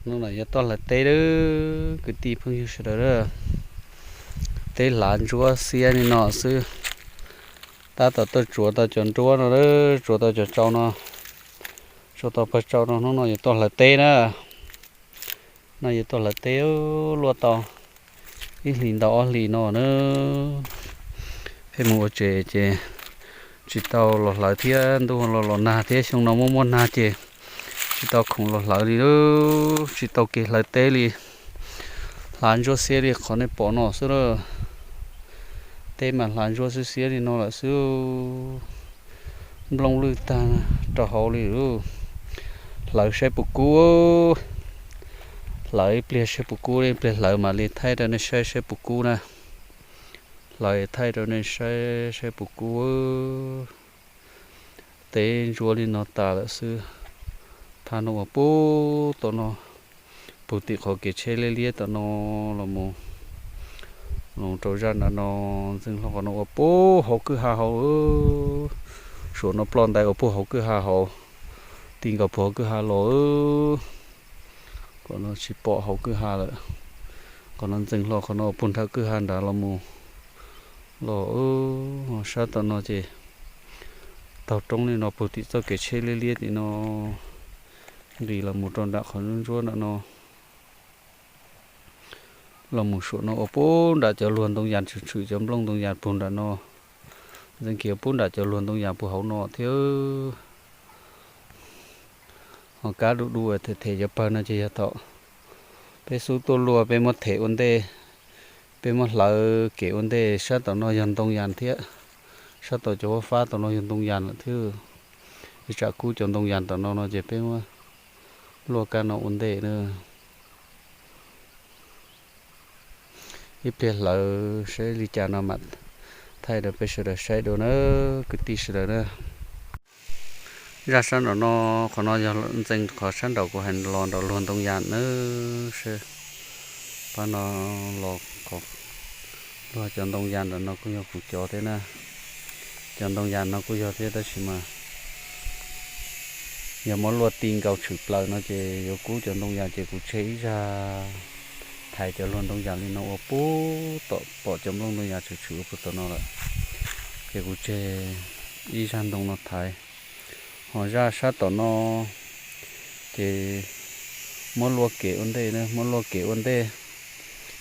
Hnub no yuav tuaj hlawv teb lawm kwv tij phooj ywg sawv daws. Teb hlav ntsuab xiab li no xwb. Tab tom tuaj tsuav tau cov nruab no, tsuav tau cov tsau no, tsuav tau pawg tsau no. Hnub no yuav tuaj hlawv teb na. No yuav tuaj hlawv teb, luaj tau ib hlis ntau ob hlis no na. Pheej mus ua tsev ces tsis tau los hlawv thiab, ntuj los los nag thiab, xyoo no muaj muaj nag ces tsis tau khoom los hlawv li lawm, tsis tau kev hlawv teb li. Hlav ntsuab xiab li qhov nej pom no xwb lawm. Teb mas hlav ntsuab xiab xiab li no lawm xwb. Nplooj lwj tag rau hauv li. Hlawv saib puas kub. Hlawv ib pliag saib puas kub, ib pliag hlawv mam li thaij rau nej saib saib puas kub na. Hlawv thaij rau nej saib saib puas kub. Teb ntsuab li no tas lawm xwb. Thaj no uas puag tom no, puag tim qhov kev tsheb liab liab tom no los mus, los rau zaj nram no, ntxeev hlo qhov no uas puag hauv kwj ha hauv. Suam no ploj ntais uas puag hauv kwj ha hauv, ti nkaus puag hauv kwj ha los. Qhov no tsis pom hauv kwj ha lawm. Qhov no ntxeev hlo qhov no puag nram kwj ha nrad los mus los. Sab tom no ces taug roob li no puag tim txoj kev tsheb liab liab tim no, nqis los mus rau nram qhov ntsuab ntsuab nram no. Los mus suam no uas puag nram cov luag ntoo yas, tshwm tshwm cov nplooj ntoo yas puag nram no. Ntxeev kiag puag nram cov luag ntoo yas puag hauv no thiab. Ho kab du du them them cov pawg no ces yog thaum peb xub tuaj luaj peb muab them ua ntej, peb muab hlawv kev ua ntej. Sab tom no yog ntoo yas thiab, sab tom cov huab fab tom no yog ntoo yas lawm thiab. Ib tsam kub cov ntoo yas tom no no ces peb muab luaj kab no ua ntej na. Ib pliag hlawv saib li cas no mam thaij rau peb sawv daws saib dua na, kwv tij sawv daws na. Zaj sab nraum no, qhov no yog ntxeev qhov sab nraum kuv hais los nraum luag ntoo yas na. Pab no los luag cov ntoo yas nram no kuj yog kuv cov thiab na. Cov ntoo yas no kuj yog thiab tab sis mas yog muab luaj ti nkaus tshwm plaws no ces yuav kub cov ntoo yas ces kuv tseg ib zaj thaiv cov luag ntoo yas li no ua puag tom, pom cov nplooj ntoo yas tshwm tshwm ua puag tom no lawm. Ces kuv tseg ib zaj ntoo no thaiv. Ho zaj sab tom no ces muab luaj kev ua ntej, muab luaj kev ua ntej.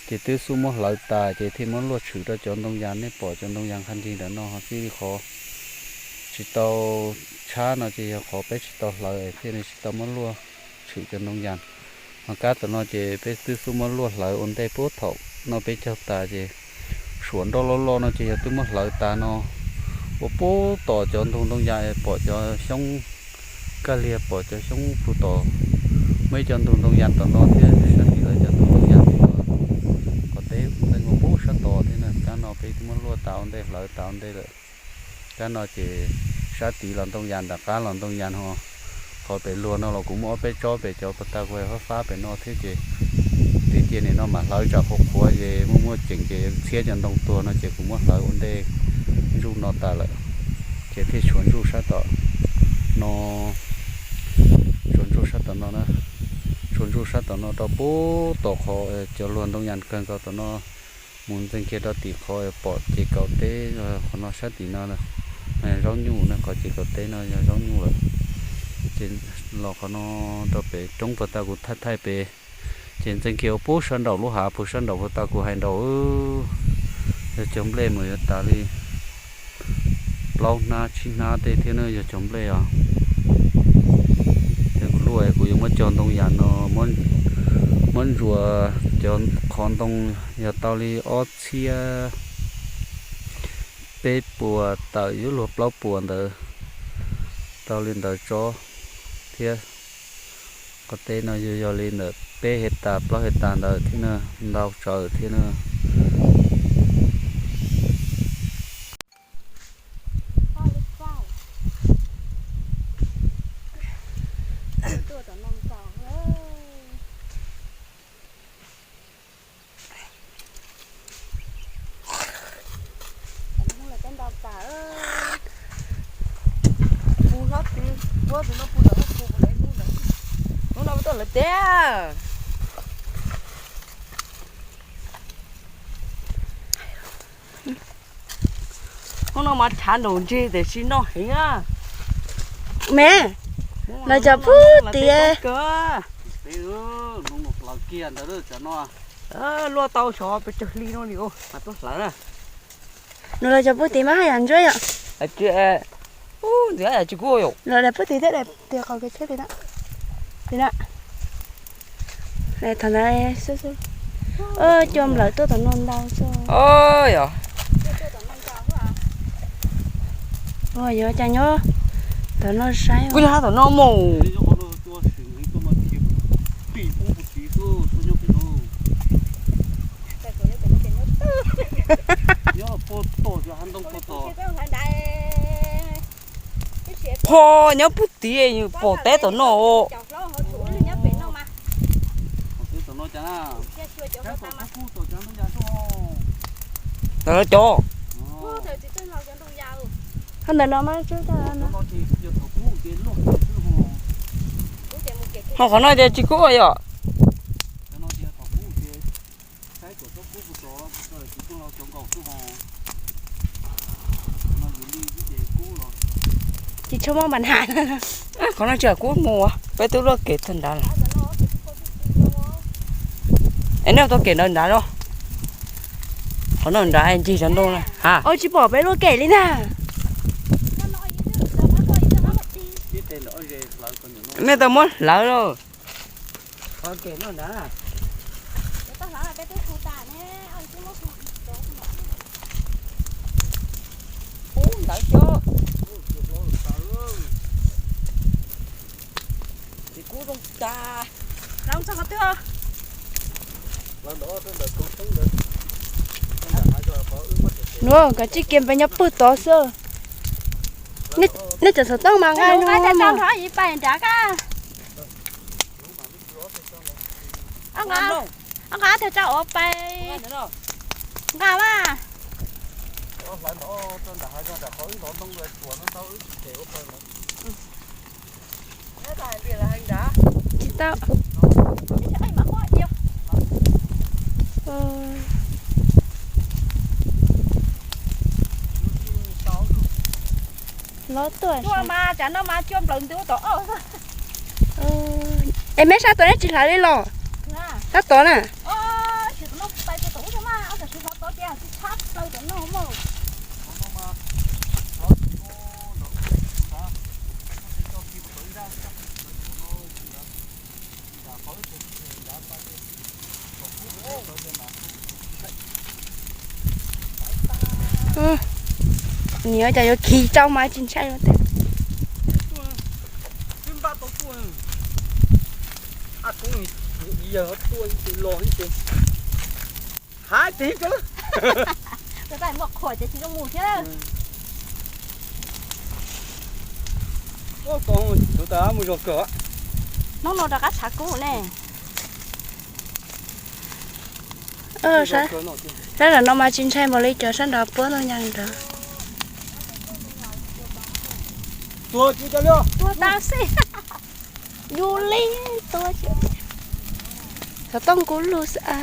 Ces twb xub muab hlawv tas ces thiaj muab luaj tshwm rau cov ntoo yas. Nej pom cov ntoo yas nqha ncig ntawm no ho txij li qhov tsis tau tshab no ces yog qhov peb tsis tau hlawv thiaj li tsis tau muab luaj tshwm cov ntoo yas. Ho kab tom no ces peb twb xub muab luaj hlawv ua ntej puag thaum noj peb caug tas ces suam nroj loj loj no ces yog twb muab hlawv tas no ua puag tom cov ntug ntoo yas pom cov xyoob kaj liag, pom cov xyoob puag tom. Muaj ib co ntug ntoo yas tom no thiab sab tim lawv cov ntug ntoo yas tim no. Qhov teb ntxeev ua puag sab tod thiab na. Kab no peb twb muab luaj tas ua ntej, hlawv tas ua ntej lawm. Kab no ces sab tid los ntoo yas, nram qab los ntoo yas ho. Qhov pem luag no los kuv muaj ob peb tsob pem cov puag ta kuv hais fab fab pem no thiab ces twb cia nim no mam hlawv tsam qhuav qhuav ces muaj muaj ceem ces txhiab cov ntoo tuag no ces kuv muab hlawv ua ntej ntsuj no tas lawm. Ces thiaj tshuav ntsuj sab tom no, tshuav ntsuj sab tom no na, tshuav ntsuj sab tom no rau puag tom qhov cov luag ntoo yas kawg nkaus tom no. Mus ntxeev kiag rau tim qhov pom ces kaum teb, qhov no sab tim no zaub nyuj na, qhov ces kaum teb no yog zaub nyuj lawm. Ces los qhov no rau pem roob puag ta kuv thaij thaij pem. Ces ntxeev kiag ua puag sab nraum lub hav puag sab nraum puag ta kuv hais nraum, yog cov nplej mas yuav tas li plaub hnab tsib hnab tej thiab na, yog cov nplej os. Ces kuv luaj kuv yuav muab cog ntoo yas no, muab ntsuas cov qhov ntoo yog tau li ob txhiab peb puas tawm yuav luag plaub puas ntawd, tau li ntawd tsob thiab. Qhov teb no yog yog li ntawm peb hej tas plaub hej tas ntawd thiab na, ntau tsawv thiab na. Hnub no tuaj lawv teb. Hnub no mas tshav nraum ntseg tiam sis noj heev na. Me, los cov pub tiav. Luaj tau xyov pes tsawg hli no li mas tuaj hlawv na. Nws los cov pub tiav mas haj yam ntsuab yom. Ntxim tsis kub yom. Los daim pub tiav thiab daim tiav qhov kev tsheb tiav na. Tiav na. Thaum ntawd xwb xwb. Cua nplawm tuaj tom no ntau xwb. Yog. Yuav cas nyob tom no saib. Kuj nyob tom no mus. Qho nyob pub tiav pom teb tom no. Tom no cov. Ho ntawm no mas tsub tag no. Ho qhov no ces tsis kub yom. Tsis tshua muaj npam has. Qhov no tsis kub mus, peb twb luaj kev txog nrad lawm. Es nej tau kev nrad nrad los? Qhov no nrad ncig cov ntoo na ha. Ua tsis pom peb luaj kev li na. Nej tau muab hlawv los. Ub, ntawd xwb. Ces kub zoo tag. Nuav koj tsis kiag peb nyob pug tod xwb. Nej cov xov tooj mas nqa no. Nqa mas. Tsis tau. Lob tuaj. Es meb sab tod neb tsis hlawv li los? Sab tod na. Nws cas yuav khi rau mas tsis ntshai los tiag. Hab tsev kawg. Tab muaj qhuas ces tsis zoo mus thiab. Tus tas mus zog kawg. Hnub no rov qab tshav kub ne. Sab nram no mas tsis ntshai npaum li cov sab nrad puab ntoo nyas nrad. Tuag tsis tas xwb. Yus li tuag tsis. Xov tooj kub lug xwb a.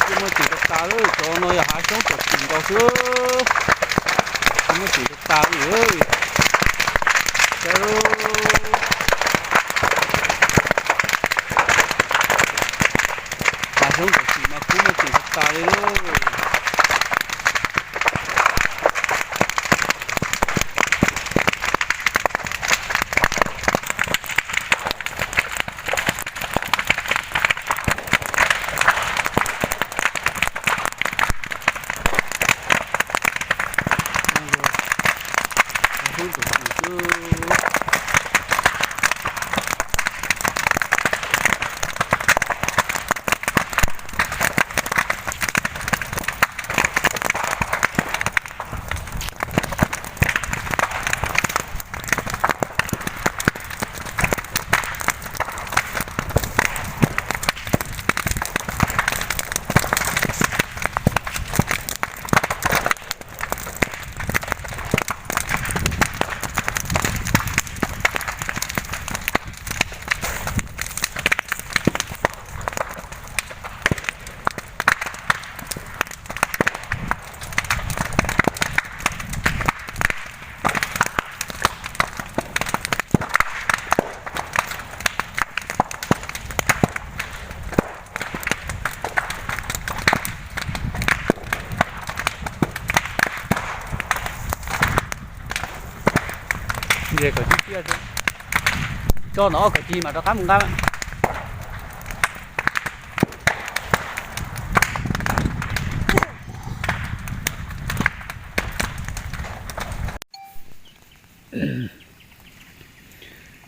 Tsis muaj tseem tas tas li, cov no yog hav xyoob tseem nkaus xwb. Tsis muaj tseem tas tas li. Kub muaj ceem tas li lauj. Ntses kom cig tiaj, tso ntawm ob kom cig mas rov qab mus nqa.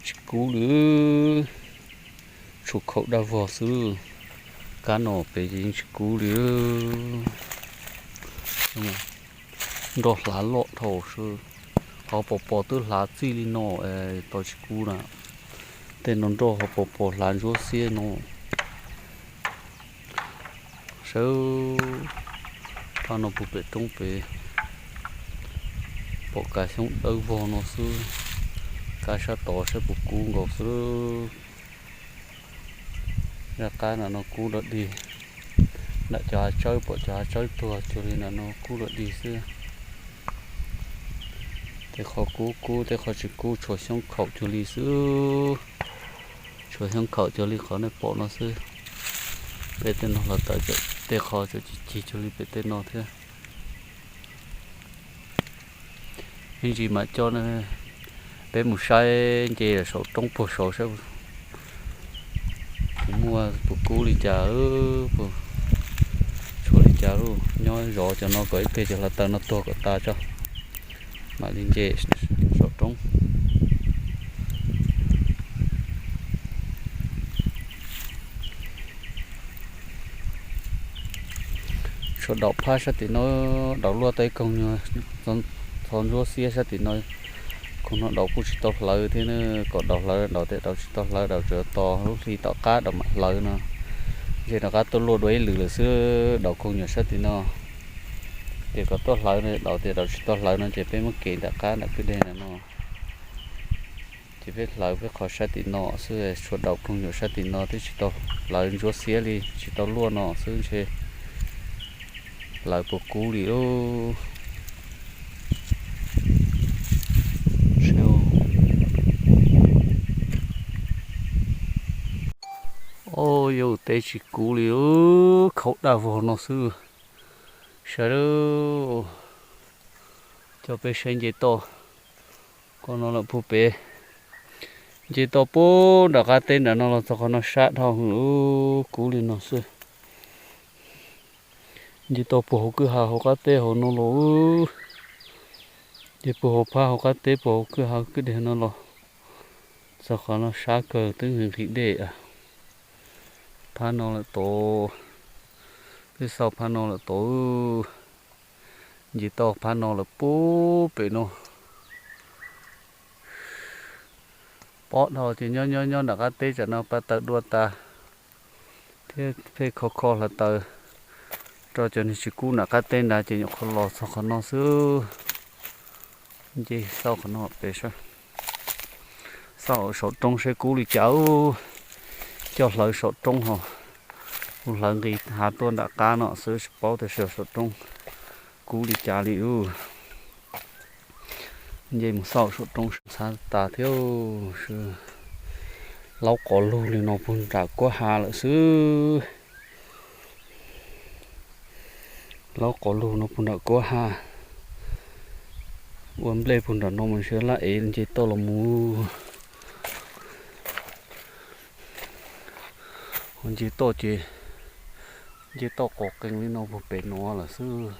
Tsis kub li, tshuav khaum daj vog xwb. Kab no pem ces yeej tsis kub li. Nroj hlav loj dhau sawb, qhov pos pos twb hlav txij li no, tos tsis kub na. Tej no nroj ho pos pos hlav ntsuab xiab no. Sawb, pab no puag pem roob pem, pom kav xyoob dawb vog no xwb. Kav sab tod saib puas kub nkaus xwb. Nram qab nram no kub dog dig, nram cov hav tsawb pom cov hav tsawb tuag cuag li nram no kub dog dig xwb. Tej qhov kub kub, tej qhov tsis kub tshuav xyoob khaum cuag li xwb. Tshuav xyoob khaum cuag li qhov nej pom no xwb. Pem tej no hluav taws tej qho tseem cig cig cuag li pem tej no thiab. Me ntsis mam coj peb mus saib nce saum roob puag saud saib puas muaj puas kub li cas, puas tshuav li cas lauj. Nyob zov cov no kom ib pliag cov hluav taws no tuag kom tas tso, mam li nce saum roob. Tshuav daus phab sab tim no, daus luaj tau ib koog nyuag, txhov ntsuab xiab sab tim no. Koog no daus kuj tsis tau hlawv thiab na, kom daus hlawv daus tias daus tsis tau hlawv, daus tsuas tos lub hli tom qab daus mam hlawv no. Ntshe rov qab tuaj luaj dua ib lwm lawm xwb, daus koog nyuam sab tim no. Ces kom tuaj hlawv no daus tias daus tsis tau hlawv no ces peb muab kev nram qab nram kwj deg ntawm no. Ces peb hlawv peb qhov sab tim no xwb, tshuav daus koog nyuam sab tim no twb tsis tau hlawv ntsuab xiab li, tsis tau luaj no xwb ntshe hlawv puas kub li lauj. Au, yuav teb tsis kub li, khaub daj vog no xwb. Sawv daws, coj peb saib nce toj. Qhov no lawm puag pem, nce toj puag nram qab teb nram no los txog qhov no sab dhau hwv, kub li no xwb. Nce toj puag hauv kwj ha hauv qab teb hauv no los, nce puag hauv phab hauv qab teb puag hauv kwj ha kwj deg no los txog qhov no sab kawg twb nqhis nqhis dej. Phab no lawm tod, twb xauj phab no lawm tod. Nce toj phab no lawm puag pem no. Pob dhau ces nyob nyob nyob nram qab teb tsam no pab taws dua tas thiab pheej kho kho hluav taws rau cov niag tsis kub nram qab teb nrad ces nyuam qhuav los txog qhov no xwb. Nce xauj qhov no pem, xauj saum roob saib kub li cas. Coj hlawv saum roob ho, kuv hlawv nqis hav tuaj nram qab no xwb tsis paub tias saum roob kub li cas li. Nce mus xauj saum roob ntxhab tas thiab, laub qos lug li no puag nram kuab ha lawm xwb. Laub qos lug no puag nram kuab ha, ua nplej puag nram no mas ntshe laj ev nce toj los mus. Ho nce toj ces nce toj qos qees li no puag pem no lawm xwb.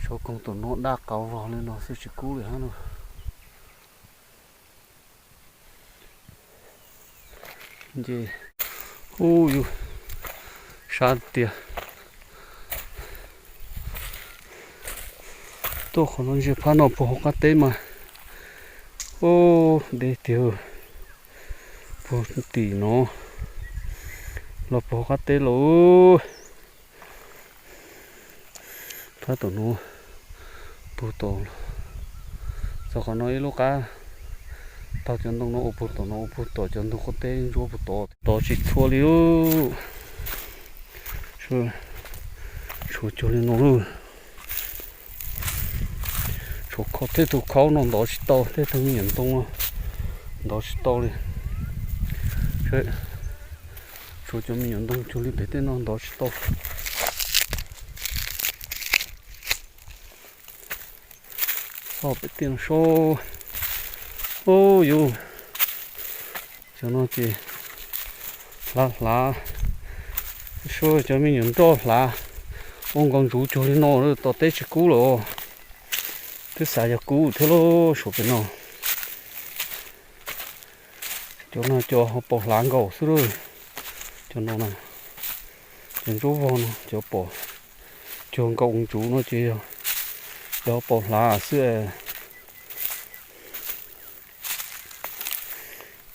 Tshuav koog tus no daj qau vog li no xwb tsis kub li hab no. Nce, ub yus, sab tiag. Tuaj qhov no ntsia phab no puag hauv qab teb mas, ub, deb tiag. Puag tim no los puag hauv qab teb los. Phab tom no puag tom, txog qhov no ib lub qab, taug cov ntoo no ua puag tom no ua puag tom cov ntug qab teb ntsuab puag tod, tod tsis txhua li. Tshuav cuag li no, tshuav kho tej tug khaub no ntov tsis tau, tej tug me nyuam ntoo ntov tsis tau li. Tshuav cov me nyuam ntoo cuag li pem tej no ntov tsis tau. Txog pem tej no sab, ub yus, cov no ces hlav hlav, sab cov me nyuam nroj hlav, ua nkaus ntsuv cuag li no, tom teb tsis kub lawm. Twb xav yog kub thiab lauj, suav pem no. Cov no cov ho paus hlav nkaus xwb lauj. Cov no na, cov ntsuab vog no cov pom cuag nkaus ntsuv no ces yog cov paus hlav xwb.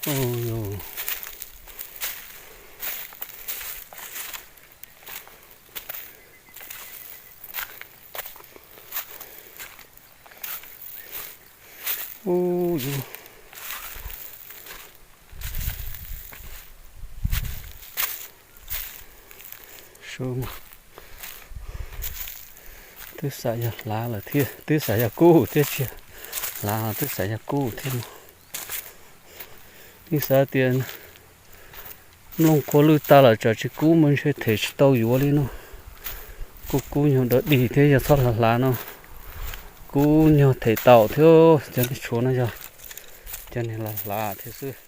Ub yus, twb xav yog hlav lawm thiab, twb xav yog kub thiab, tsis hlav twb xav yog kub thiab no. Yeej xav tias mloog qhua lwj tag lawm tsam tsis kub mas ntshe them tsis tau yuav li no. Kuj kub nyuag dawb dig thiab yog txhob hlav hlav no, kub nyuag them tau thiab. Cov niag tshuav no yog cov niag hlav hlav thiab xwb.